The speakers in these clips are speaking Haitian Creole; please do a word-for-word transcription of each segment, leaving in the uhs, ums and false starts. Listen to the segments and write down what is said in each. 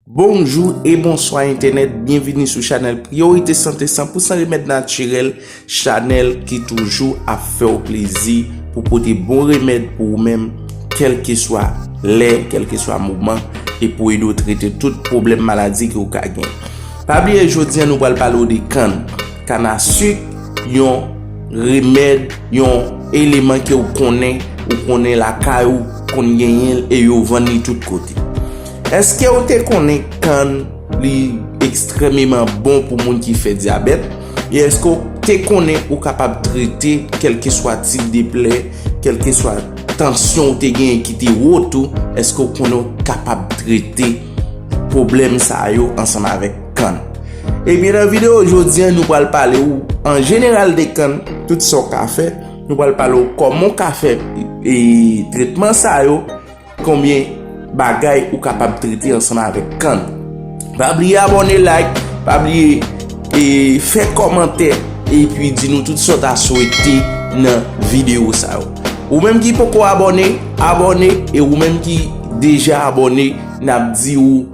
Bonjou e bonswa entènèt, byenvini sou chanèl Priyorite Sante san pou san remèd natirèl, chanèl ki toujou ap fè w plezi pou pote bon remèd pou ou menm, kèlkeswa lè, kèlkeswa moman, e pou ede w trete tout pwoblèm maladi ke w ka gen. Pa bliye, jodi a nou pral pale w de kann. Kann a sik, yon remèd, yon eleman ke w konnen, ou konnen lakay ou, konn genyen l e yo vann li tout kote. Èske w te konnen kann li ekstrèmeman bon pou moun ki fè dyabèt? E èske w te konnen ou kapab trete kèlkeswa tip de plè, kèlkeswa tansyon w te genyen ki te wo tou, èske w konnen w kapab trete pwoblèm sa yo ansanm avèk kann? Ebyen, nan videyo jodi a, nou pral pale w an jeneral de kann, tout sa w ka fè. Nou pral pale w kòman w ka fè e, tretman sa yo, konbyen bagay ou kapab trete ansanm avèk kann. Pa bliye abòne, like, pa bliye e fè kòmantè, epi di nou tout sa w ta swete nan videyo sa yo. Ou menm ki poko abòne, abòne, e ou menm ki deja abòne, n ap di w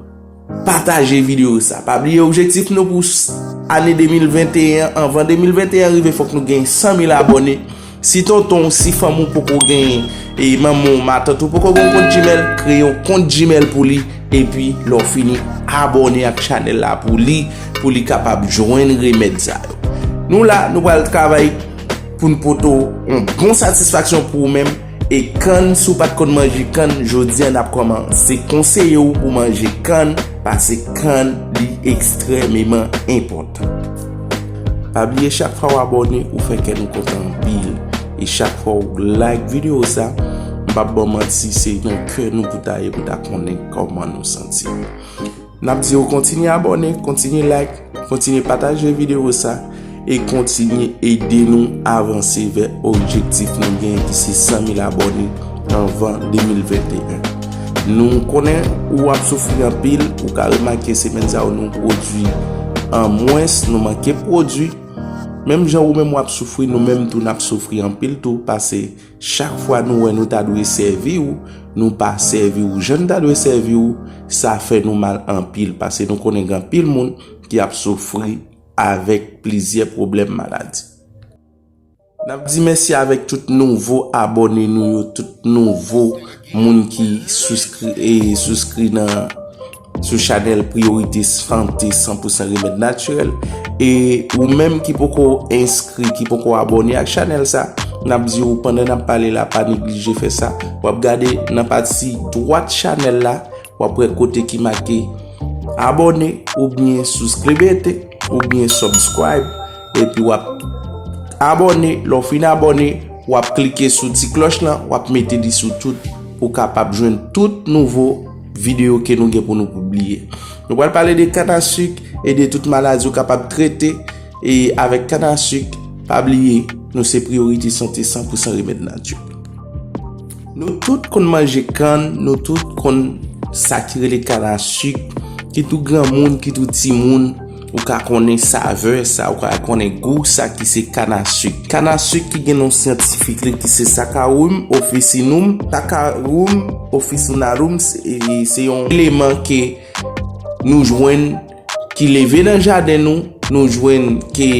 pataje videyo sa. Pa bliye objektif nou pou s- ane de mil venteyen an, anvan de mil venteyen an rive, fòk nou gen san mil abòne. Si tonton w, si fanm ou poko gen, e manman w, matant ou poko gen yon kont Gmail, kreye yon kont Gmail pou li, epi lè w fini, abòne ak chanèl la pou li, pou li kapab jwenn remèd sa yo. Nou la, nou pral travay pou n pote w yon bon satisfaksyon pou ou menm. E kann, si w pa t konn manje kann, jodi a n ap kòmanse konseye w pou manje kann, paske kann li ekstrèmeman enpòtan. Pa bliye, chak fwa w abòne, ou fè kè nou kontan anpil. E chak fwa w like videyo sa, m p ap ba w manti, se nan kè nou pou ta ye pou ta konnen kòman nou santi. N ap di w kontinye abòne, kontinye like, kontinye pataje videyo sa, e kontinye ede nou avanse vè objektif nou gen ki se san mil abòne anvan de mil venteyen. Nou konnen ou ap soufri anpil, ou ka remake semèn sa yo nou pwodui an mwens, nou manke pwodui. Menm jan ou menm w ap soufri, nou menm tou n ap soufri anpil tou, paske chak fwa nou wè nou ta dwe sèvi w, nou pa sèvi w jan n ta dwe sèvi w, sa fè nou mal anpil, paske nou konnen gen anpil moun ki ap soufri avèk plizyè pwoblèm maladi. N ap di mèsi avèk tout nouvo abòne nou yo, tout nouvo moun ki souskri, e souskri nan, sou chanèl Priyorite Sante san pou san remèd natirèl. E ou menm ki poko enskri, ki poko abòne ak chanèl sa, n ap di w pandan n ap pale la, pa neglije fè sa. W ap gade nan pati dwat chanèl la, w ap wè kote ki make abòne oubyen souskribete oubyen subscribe, epi w ap abòne. Lè w fin abòne, w ap klike sou ti klòch lan, w ap mete li sou tout pou w kapab jwenn tout nouvo videyo ke nou gen pou nou pibliye. Nou pral pale de kann a sik e de tout maladi w kapab trete e avèk kann a sik. Pa bliye, nou se Priyorite Sante san pou san remèd natirèl. Nou tout konn manje kann, nou tout konn sa ki rele kann a sik, kit ou granmoun, kit ou timoun, ou ka konnen savè sa, ou ka konnen gou sa ki se kann a sik. Kann a sik ki gen non syantifik li ki se Saccharum officinum. Saccharum officinarum se, se yon eleman ke nou jwenn ki leve nan jaden nou, nou jwenn ke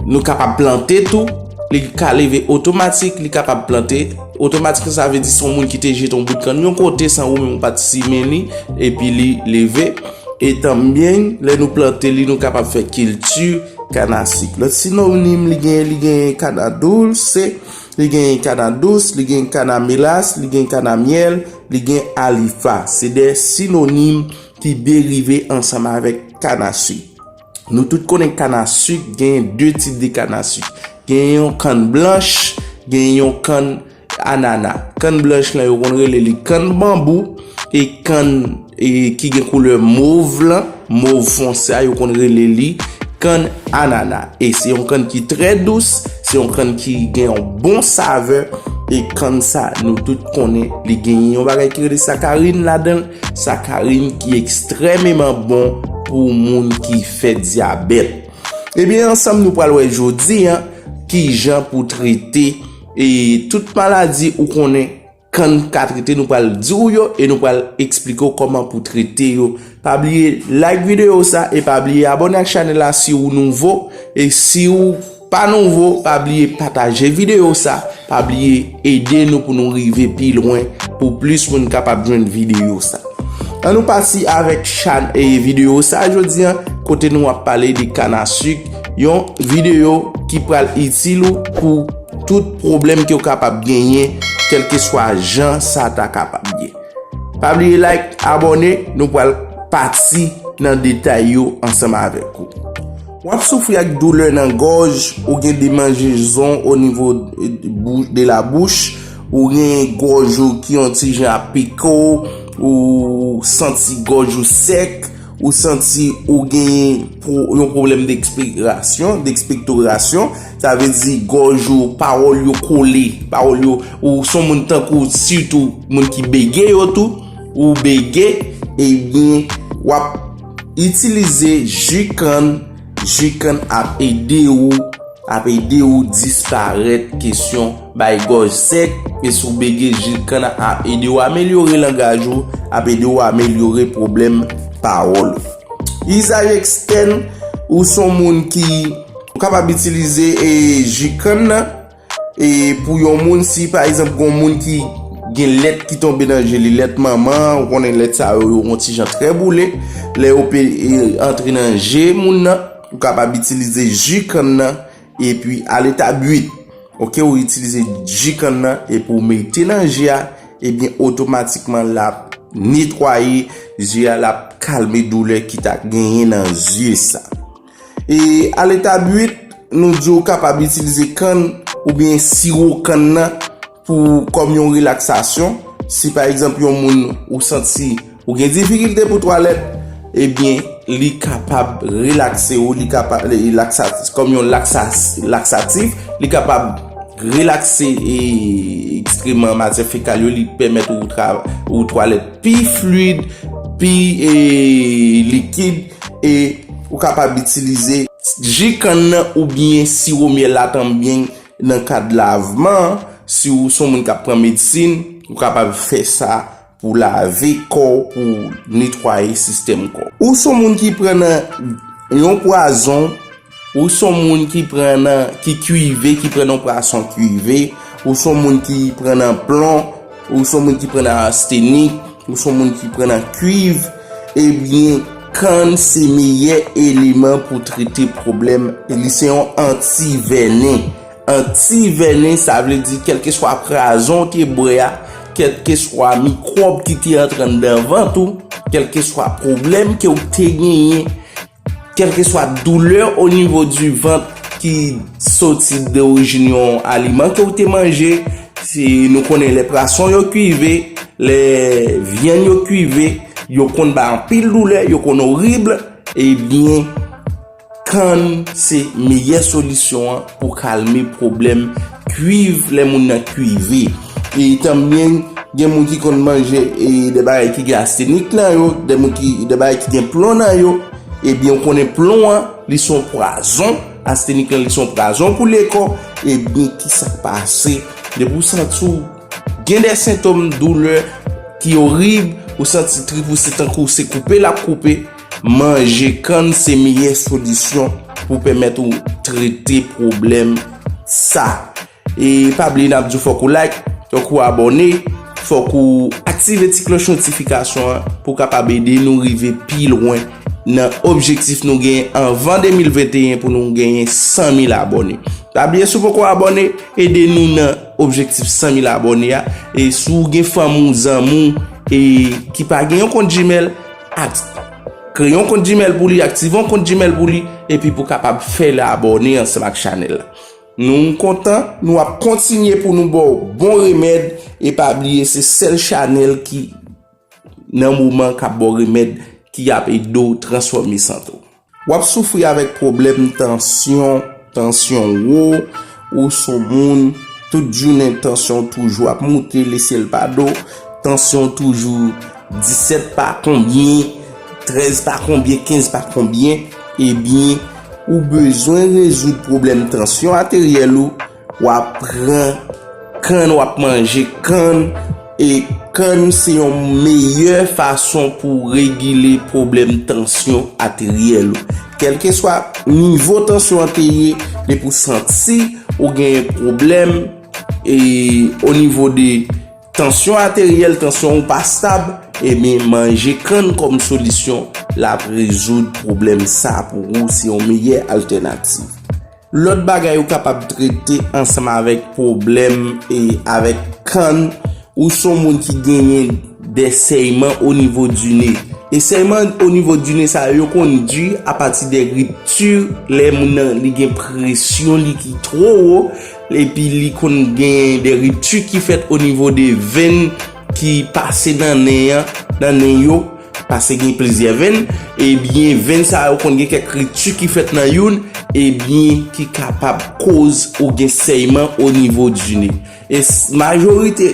nou kapab plante tou. Li ka leve otomatik, li kapab plante otomatik, sa vle di se yon moun ki te jete yon bout kann yon kote san ou menm ou pa t simen li, epi li leve. E tanbyen, lè nou plante li, nou kapab fè kilti kann a sik. Lòt sinonim, li gen, li gen kann a dulce, li gen kann a dous, li gen kann a melas, li gen kann a myèl, li gen alifa. Se de sinonim ki derive ansanm avèk kann a sik. Nou tout konnen kann a sik gen de tip de kann a sik. Gen yon kann blanch, gen yon kann anana. Kann blanch lan, yo konn rele li kann banbou, e kann, e, ki gen koulè mov lan, mov fonse a, yo konn rele li kann anana. E se yon kann ki trè dous, se yon kann ki gen yon bon savè, e kann sa, nou tout konnen, li gen yon bagay ki rele sakarin ladan l, sakarin ki ekstrèmeman bon pou moun ki fè dyabèt. Ebyen, ansanm nou pral wè jodi a, kijan pou trete, e, tout maladi ou konnen kann ka trete, nou pral di w yo e nou pral eksplike w kòman pou trete yo. Pa bliye like videyo sa e pa bliye abòne ak chanèl la si w nouvo. E si w pa nouvo, pa bliye pataje videyo sa. Pa bliye ede nou pou nou rive pi lwen, pou plis moun kapab jwenn videyo sa. An nou pati avèk chan e videyo sa jodi an, kote nou ap pale de kanasik, yon videyo ki pral itil ou pou tout pwoblèm ke w kapab genyen, kèlkeswa jan sa ta kapab ye. Pa bliye like, abòne, nou pral pati nan detay yo ansanm avèk ou. W ap soufri ak doulè nan gòj, ou gen demanjezon o nivo de la bouch, ou gen gòj ou ki yon ti jan ap pike w, ou santi gòj ou sèk, ou santi ou gen yon pwoblèm dekspektorasyon, dekspektorasyon, sa vle di gòj ou, pawòl yo kole, pawòl yo, ou son moun tankou sitou moun ki bege yo tou, ou bege, ebyen, w ap itilize ji kann, ji kann ap ede ou, ap ede ou disparèt kesyon bay gòj sèk, e si w bege ji kann ap ede w amelyore langaj ou, ap ede w amelyore pwoblèm pawòl ou. Izaj ekstèn, ou son moun ki ou kapab itilize e ji kann nan, e pou yon moun, si pa egzanp gon moun ki gen lèt ki tonbe nan je li, lèt manman, ou konnen lèt sa yo, yo yon ti jan trè boule, lè yo pe e, antre nan je moun nan, ou kapab itilize ji kann nan, epi a letap uit, oke, ou itilize ji kann nan epi ou mete nan je a, ebyen otomatikman l ap netwaye je a, l ap kalme doulè ki ta genyen nan je sa. E a letap uit, nou di w kapab itilize kann oubyen siwo kann nan pou kòm yon relaksasyon. Si pa egzanp yon moun ou santi ou gen difikilte pou twalèt, ebyen li kapab relakse ou, li kapab laksa, kòm yon laksa, laksatif, li kapab relakse e ekskreman, matyè fekal yo, li pèmèt ou, ou twalèt pi fluid, pi e, likid, e ou kapab itilize ji kann nan oubyen siwo myèl la tanbyen nan kad lavman. Si w se yon moun k ap pran medsin, ou kapab fè sa pou lave kò w, pou netwaye sistèm kò w. Ou se yon moun ki pran nan yon pwazon, ou se yon moun ki pran nan, ki kuive, ki pran nan pwason kuive, ou se yon moun ki pran nan plon, ou se yon moun ki pran nan astenik, ou se yon moun ki pran nan kuiv, ebyen, kann se meyè eleman pou trete pwoblèm. Li se yon antivènen. Antivènen, sa vle di kèlkeswa pwazon w te bwè a, kèlkeswa mikwòb ki te antre anndan vant ou, kèlkeswa pwoblèm ke w te genyen, kèlkeswa doulè o nivo di vant ki soti de orijin yon aliman ke w te manje, si nou konnen lè pwason yo kuive, lè vyann yo kuive, yo konn bay anpil doulè, yo konn orib, ebyen, kann se meyè solisyon an pou kalme pwoblèm kuiv lè moun nan kuive. E tanbyen, gen moun ki konn manje e de bagay ki gen astenik nan yo, de moun ki, de bagay ki gen plon nan yo, ebyen, ou konnen plon an, li se yon pwazon, astenik lan, li se yon pwazon pou lekò, ebyen, kisa k pase? Depi w santi w gen de sentòm doulè ki orib, ou santi trip ou se tankou se koupe l ap koupe, manje kann se meyè solisyon pou pèmèt ou trete pwoblèm sa. E pa bliye n ap di w fòk ou like, fòk ou abòne, fòk ou aktive ti klòch notifikasyon an pou w kapab ede nou rive pi lwen nan objektif nou genyen anvan de mil venteyen pou nou genyen san mil abòne. Pa bliye si w poko abòne, ede nou nan objektif san mil abòne a. E si w gen fanmi w, zanmi w, e ki pa gen yon kont Gmail, ak-, kreye yon kont Gmail pou li, aktive yon kont Gmail pou li, epi pou kapab fè l abòne ansanm ak chanèl la. Nou kontan, nou ap kontinye pou nou ba w bon remèd, e pa bliye se sèl chanèl ki nan moman k ap ba w remèd ki ap ede w transfòme sante w. W ap soufri avèk pwoblèm tansyon, tansyon wo, ou se yon moun, tout jounen tansyon w toujou ap moute, lesyèl pa do, tansyon w toujou disèt pa konbyen, trèz pa konbyen, kenz pa konbyen, ebyen, ou bezwen rezoud pwoblèm tansyon ateryèl ou, w ap pran kann, w ap manje kann, E kann se yon meyè fason pou regile pwoblèm tansyon ateryèl ou. Kèlkeswa nivo tansyon an te ye, depi w santi ou gen pwoblèm e o nivo de tansyon ateryèl, tansyon ou pa stab, ebyen manje kann kòm solisyon, l ap rezoud pwoblèm sa pou ou, se yon meyè altènativ. Lòt bagay ou kapab trete ansanm avèk pwoblèm e avèk kann, ou se yon moun ki genyen de sèyman o nivo di ne. E sèyman o nivo di ne sa yo, yo konn di apati de ripti, lè moun nan li gen presyon li ki two wo, epi li konn gen de ripti ki fèt o nivo de venn ki pase nan nen an, nan nen yo, paske gen plizyè venn, ebyen venn sa yo konn gen kèk ripti ki fèt nan youn, ebyen ki kapab koz ou gen sèyman o nivo di ne. E majorite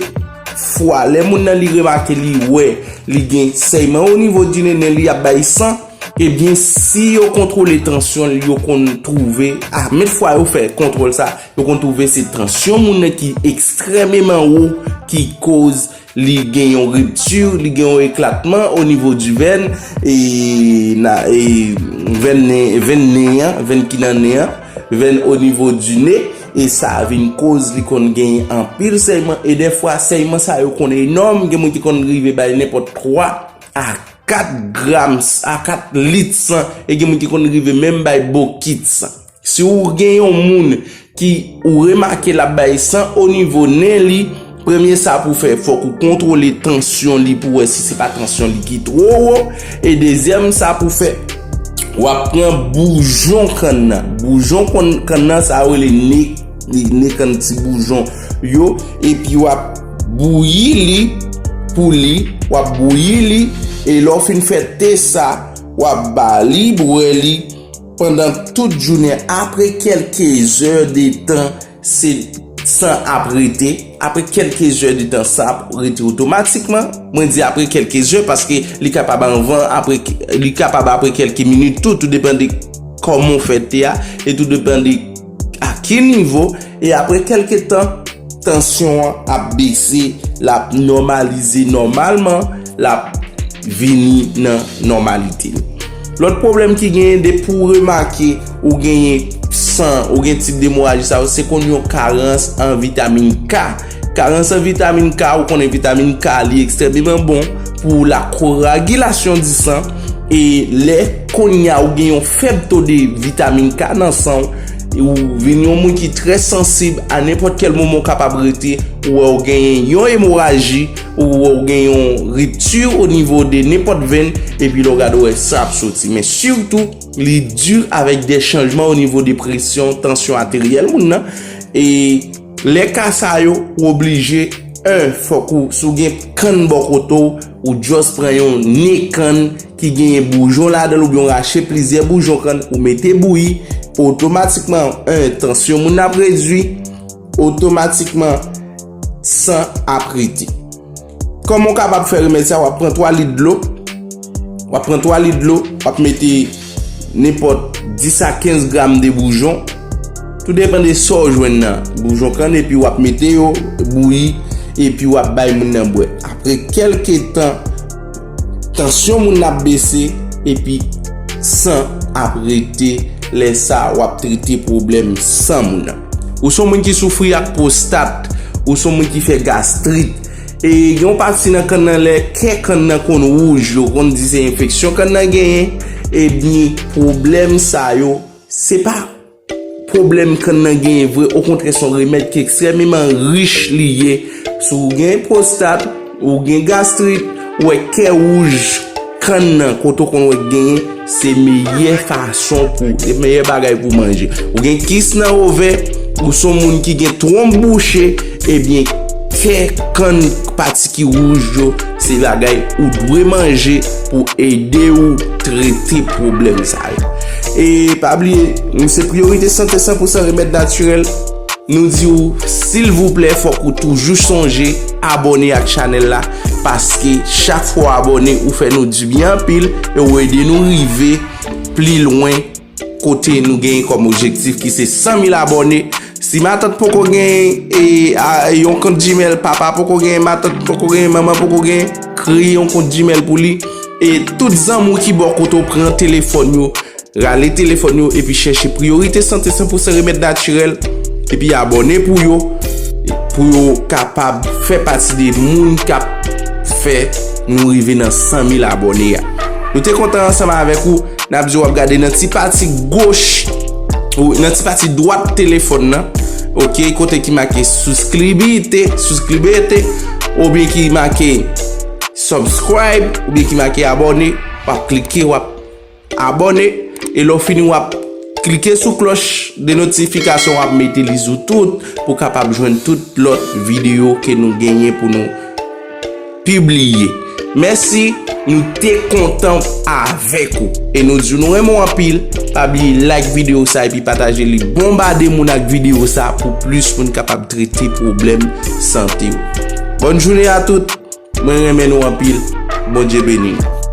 fwa, lè moun nan li remake, li wè li gen sèyman o nivo di ne, nen li ap bay san, ebyen si yo kontwole tansyon l, yo konn twouve, a met fwa yo fè kontwòl sa, yo konn twouve se tansyon moun nan ki ekstrèmeman wo ki koz li gen yon ripti, li gen yon eklatman o nivo di venn, e na e venn nen, venn nen an, venn ki nan nen an, venn o nivo di ne, e sa vin koz li konn genyen anpil sèyman, e dèfwa sèyman sa yo konn enòm, gen moun ki konn rive bay nenpòt twa a kat gram, a kat lit san, e gen moun ki konn rive menm bay bokit san. Si w gen yon moun ki ou remake l ap bay san o nivo nen li, premye sa pou fè, fòk ou kontwole tansyon li pou wè si se pa tansyon li ki two wo. E dezyèm sa pou fè, w ap pran boujon kann nan. Boujon kann nan, sa yo rele ne, ne kann, ti boujon yo, epi w ap bouyi li pou li, w ap bouyi li, e lè w fin fè te sa, w ap ba li bwè li pandan tout jounen. Apre kèlke zè de tan, se san ap rete. Apre kèlke zè de tan, san ap rete otomatikman. Mwen di apre kèlke zè paske li kapab anvan, apre, li kapab apre kèlke minit tou, tou depann de kòman w fè te a, e tou depann de a ki nivo. E apre kèlke tan, tansyon an ap bese, l ap nòmalize nòmalman, l ap vini nan nòmalite l. Lòt pwoblèm ki genyen, depi w remake ou genyen san, ou gen tip demoraji sa yo, se konn yon karans an vitamin K. Karans an vitamin K, ou konnen vitamin K li ekstrèmeman bon pou la koagilasyon di san, e lè kounye a ou gen yon fèb to de vitamin K nan san w, ou vin yon moun ki trè sansib, a nenpòt kèl moman ou kapab rete, ou wè ou genyen yon emoraji, ou wè ou gen yon ripti o nivo de nenpòt venn, epi lè w gade w wè san ap soti. Men sitou, li di avèk de chanjman o nivo de presyon, tansyon ateryèl moun nan. E lè ka sa yo, ou oblije, en, fòk ou, si w gen kann bò kote w, ou just pran yon ne kann ki genyen boujon ladan l, oubyen w rache plizyè boujon kann, ou mete bouyi, otomatikman, en, tansyon moun nan ap redui, otomatikman, san ap rete. Kòman w kapab fè remèd sa? W ap pran twa lit dlo, w ap pran twa lit dlo, w ap mete nenpòt dis a kenz gram de boujon, tou depann de sa w jwenn nan boujon kann, epi w ap mete yo bouyi, epi w ap bay moun nan bwè. Apre kèlke tan, tansyon moun nan ap bese, epi san ap rete. Lè sa, w ap trete pwoblèm san moun nan. Ou se yon moun ki soufri ak pwostat, ou se yon moun ki fè gastrit, e gen yon pati nan kann nan, lè kè kann nan konn wouj, yo konn di se enfeksyon kann nan genyen, ebyen, pwoblèm sa yo, se pa pwoblèm kann nan genyen vre, okontrè, se yon remèd ki ekstrèmeman rich li ye. Si w gen pwostat, ou gen gastrit, ou wè kè wouj kann nan, kote w konn wè genyen, se meyè fason pou, se meyè bagay pou manje. Ou gen kis nan ovè, ou se yon moun ki gen twonp bouche, ebyen, kè kann, pati ki wouj yo, se bagay ou dwe manje pou ede w trete pwoblèm sa yo. E pa bliye, nou se Priyorite Sante san pou san Remèd Natirèl. Nou di w, silvouplè, fòk ou toujou sonje abòne ak chanèl la, paske chak fwa w abòne, ou fè nou dibyen anpil e ou ede nou rive pli lwen kote nou genyen kòm objektif ki se san mil abòne. Si matant poko gen e, a, yon kont Gmail, papa poko gen, matant poko gen, manman poko gen, kreye yon kont Gmail pou li. E tout zanmi w ki bò kote w, pran telefòn yo, rale telefòn yo epi chèche Priorité Santé san pou san Remèd Natirèl, epi abòne pou yo, pou yo kapab fè pati de moun k ap fè nou rive nan san mil abòne a. Nou te kontan ansanm avèk ou. N ap di w ap gade nan ti pati goch, ou nan ti pati dwat telefòn nan, oke, kote ki make suscribite, suscribite, oubyen ki make subscribe, oubyen ki make abòne, w ap klike, w ap abòne, e lè w fini, w ap klike sou klòch de notifikasyon, w ap mete li sou tout pou w kapab jwenn tout lòt videyo ke nou genyen pou nou pibliye. Mèsi, nou te kontan avèk ou. E nou di w nou renmen w anpil. Pa bliye like videyo sa epi pataje li. Bonbade moun ak videyo sa pou plis moun kapab trete pwoblèm sante yo. Bòn jounen a tout. Mwen renmen nou anpil. Bondye beni nou.